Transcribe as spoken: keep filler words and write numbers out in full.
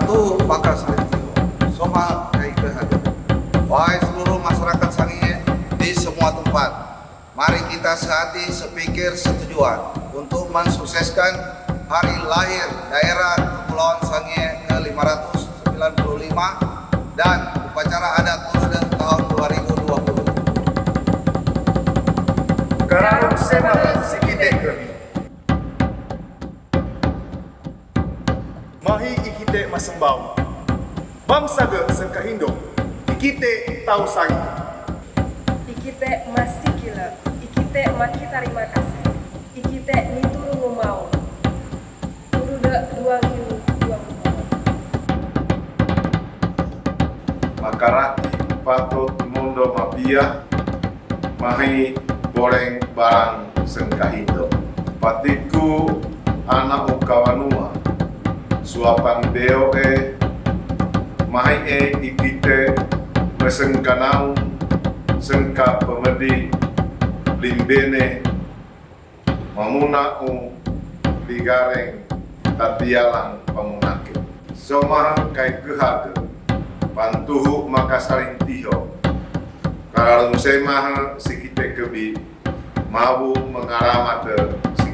Tuhu makasalintiho, somaha kaikehage. Wahai seluruh masyarakat Sangihe di semua tempat, mari kita sehati, sepikir, setujuan untuk mensukseskan hari lahir daerah Kepulauan Sangihe ke lima ratus sembilan puluh lima dan upacara adat Turude tahun dua ribu dua puluh. Karalungsemahe si kite kemi. Mahi ikite masembao. Bangsa ge sengkahindo. Ikite tau Sangihe. Ikite masikile. Ikite makitarima kasih. Ikite mituru ngumau. Turude dua ribu dua puluh. Makarati patot mondo mapia, mahi boleng balang sengkahindo. Patiku ana ukawanua, suapan beoe, mahi e ikite mesengkanau, sengka pemedi, limbene, mamuna u ligareng tatialang pamunake. Somaha kaikehage, pantuhu makasalintiho, karalungsemahe si kite kebi, mawu mengalamate si